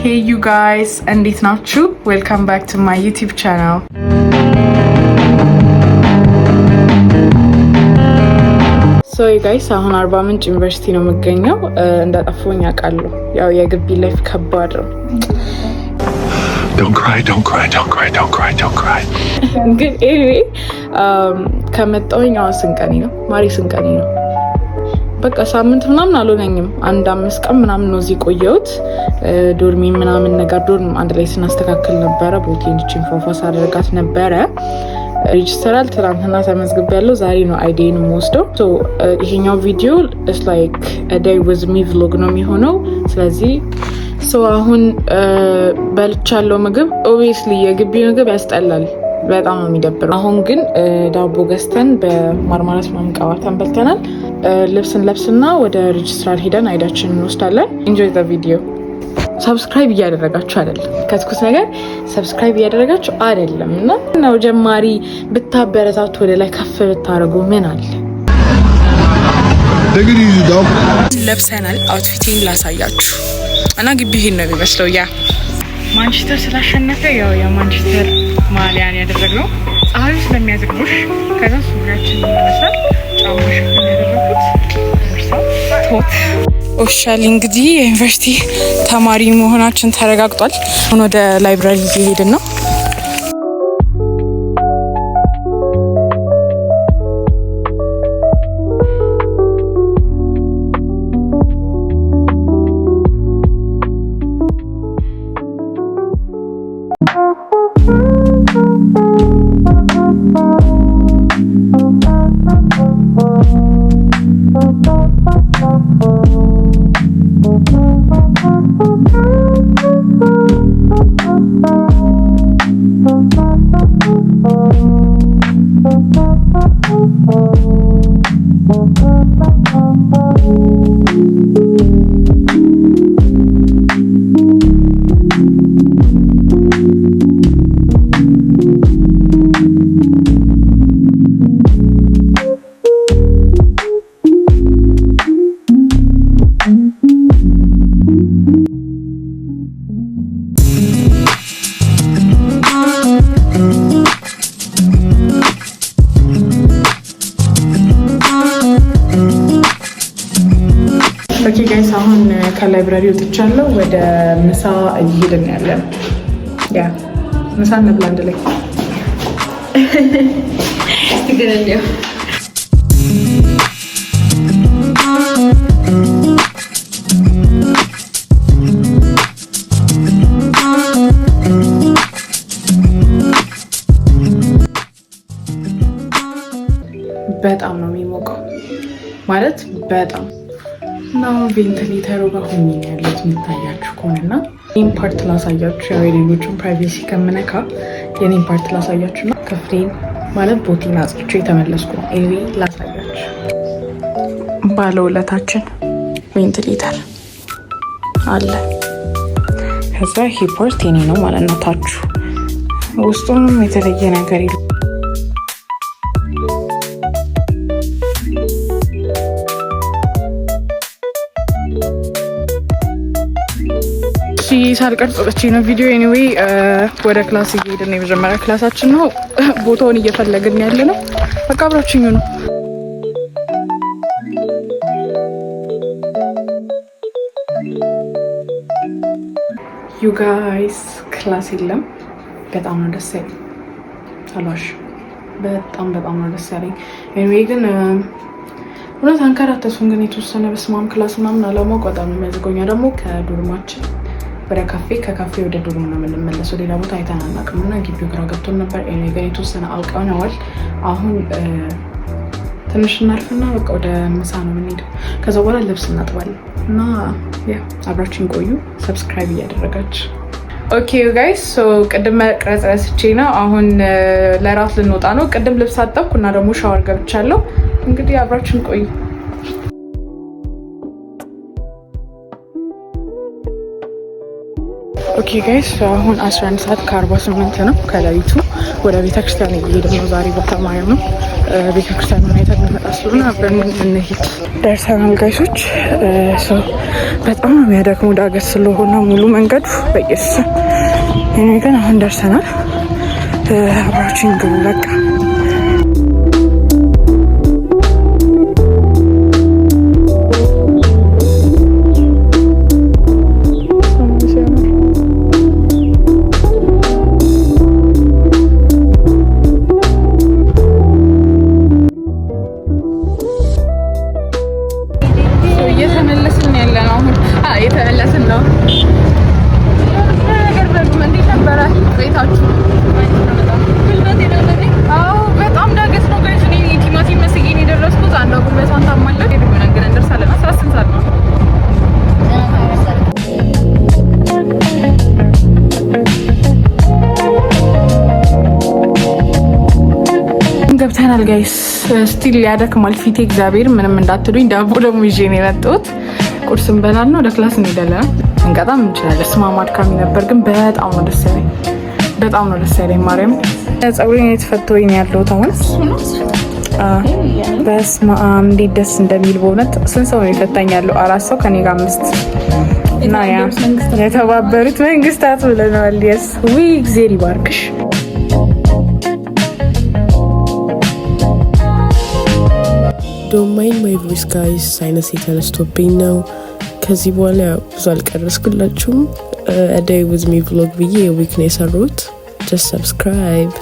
Hey you guys፣ እንዴት ናችሁ? Welcome back to my YouTube channel። So you guys፣ አሁን አርባ ምንጭ ዩኒቨርሲቲ ነው የምገኘው። እንዳጠፋሁኝ አውቃለሁ። ያው የግቢ life ከባድ ነው። Don't cry, don't cry, don't cry, don't cry, don't cry. ግን anyway ከመጣሁኝ አሁን ስንት ቀኔ ነው? ማሪ ስንት ቀኔ ነው? በቃ ሳምንት ምናምን አልሆነኝም። አንድ 5 ቀን ምናምን ነው እዚህ ቆየሁት። Dorm ምናምን ነገር dorm አንድ ላይ ስናስተካክል ነበረ። ቦቴን ፏፏ ሳደርጋት ነበረ። ሬጅስተራል ትናንትና ተመዝግቤያለሁ። ዛሬ ነው ID ን የምወስደው። ይሄኛው ቪዲዮ it's like day with me vlog ነው የሚሆነው። ስለዚህ so አሁን በልቻለሁ ምግብ። Obviously የግቢ ምግብ ያስጠላል፣ በጣም ነው የሚደብረው። አሁን ግን ዳቦ ገዝተን በማርማራት ምናምን ቀባተን በልተናል። ልብስን ለብስና ወደ ሬጅስትራል ሄደን ID ያችንን እንወስዳለን። Enjoy the video። Subscribe እያደረጋችሁ አይደለም፣ ከትኩስ ነገር subscribe እያደረጋችሁ አይደለም። እና ነው ጀማሪ ብታበረታቱ ወደ ላይ ከፍ ብታደርጉ ምን አለ? Take it easy, dog. ለብሰናል። Outfit ኤን ላሳያችሁ እና ግቢ ይሄን ነው የሚመስለው። Yeah፣ ማንቸስተር ስላሸነፈ ያው የማንቸስተር ማሊያን ያደረግነው ፀሐዩ ስለሚያዝግቦሽ፣ ከዛ ሱሪያችን ይመስላል። ጫማ ሽፍን ያደረኩት ቶት። Officially እንግዲህ የዩኒቨርሲቲ ተማሪ መሆናችን ተረጋግጧል። አሁን ወደ library እየሄድን ነው። Okay guys፣ አሁን ከ library ወጥቻለሁ። ወደ ምሳ እየሄድን ያለን። Yeah፣ ምሳ እንብላ አንድ ላይ። እስቲ ግን እንየው። በጣም ነው የሚሞቀው፣ ማለት በጣም። እና አሁን ቬንቲሌተሩ ጋር ሆኜ ነው ያለሁት የሚታያችሁ ከሆነና የኔን part ላሳያችሁ። ያው የሌሎችን privacy ከምነካ የኔን part ላሳያችሁ እና ክፍሌን ማለት ቦቴን አጽድቼ የተመለስኩ ነው። Anyway ላሳያችሁ። ባለውለታችን ቬንቲሌተር አለ። ከዛ ይሄ part የኔ ነው ማለት ነው። ታችሁ ውስጡንም የተለየ ነገር የለም። እሺ፣ ሳልቀርጽ ወጥቼ ነው ቪዲዮ። Anyway ወደ class እየሄድን ነው። የመጀመሪያ class ኣችን ነው። ቦታውን እየፈለግን ያለ ነው። በቃ አብራችኝ ነው። You guys፣ class የለም። በጣም ነው ደስ ያለኝ። አልዋሽ፣ በጣም በጣም ነው ደስ ያለኝ። Anyway ግን እውነት አንከራተቱን ግን የተወሰነ። በስማም፣ class ምናምን አለማወቅ በጣም ነው የሚያዝገው። ደግሞ ከ dorm ኣችን ወደ ካፌ፣ ከካፌ ወደ dorm ነው የምንመለሰው። ሌላ ቦታ አይተን አናውቅም እና ግቢው ግራ ገብቶን ነበር። Anyway ግን የተወሰነ አውቀነዋል። አሁን ትንሽ እናርፍና በቃ ወደ ምሳ ነው የምንሄደው። ከዛ በኋላ ልብስ እናጥባለን እና yeah፣ አብራችን ቆዩ፣ subscribe እያደረጋችሁ። Okay guys፣ so ቅድም መቅረጽ ረስቼ ነው። አሁን ለራት ልንወጣ ነው። ቅድም ልብስ አጠብኩ እና ደግሞ ሻወር ገብቻለሁ። እንግዲህ አብራችን ቆዩ። Okay guys፣ አሁን 11 ሰዓት ከ48 ነው ከሌሊቱ። ወደ ቤተክርስቲያን እየሄድን ነው። ዛሬ ባታ ማርያም ነው። ቤተክርስቲያን አይተን እንመጣ ስለሆነ አብረን እንሂድ። ደርሰናል guys ኦች። በጣም ነው የሚያደክመው ዳገት ስለሆነ ሙሉ መንገዱ በኢየሱስ። እኔ ግን አሁን ደርሰናል። አብራችን ግቡ በቃ። እየተመለስን ያለ ነው። አሁን እየተመለስን ነው። ነገር በሉ፣ እንዴት ነበረ ቆይታችሁ? አዎ በጣም ዳገት ነው guys። እኔ ቲማቲም መስዬ ነው የደረስኩት። አንዷ ጉልበቷን ታማለች። ግን እንደርሳለን። 18 ሰዓት ነው። ገብተናል guys። Still ያደክማል ፊቴ። እግዚአብሔር ምንም እንዳትሉኝ። ዳቦ ደግሞ ይዤ ነው የመጣሁት። ቁርስ እንበላና ወደ class እንሄዳለን። እንቀጣም እንችላለን። ስማም አድካሚ ነበር፣ ግን በጣም ነው ደስ ያለኝ። በጣም ነው ደስ ያለኝ። ማርያም ፀጉሬን የተፈተወኝ ያለሁት አሁን። በስመ አብ እንዴት ደስ እንደሚል በእውነት። ስንት ሰው ነው የፈታኝ ያለው? አራት ሰው ከኔ ጋር አምስት እና ያ የተባበሩት መንግስታት ብለናል። Yes ዊ እግዜር ይባርክሽ። Don't mind my voice guys፣ sinus የተነስቶብኝ ነው። ከዚህ በኋላ ብዙ አልቀረስኩላችሁም። Day with me vlog ብዬ የ week ነው የሰሩት። Just subscribe.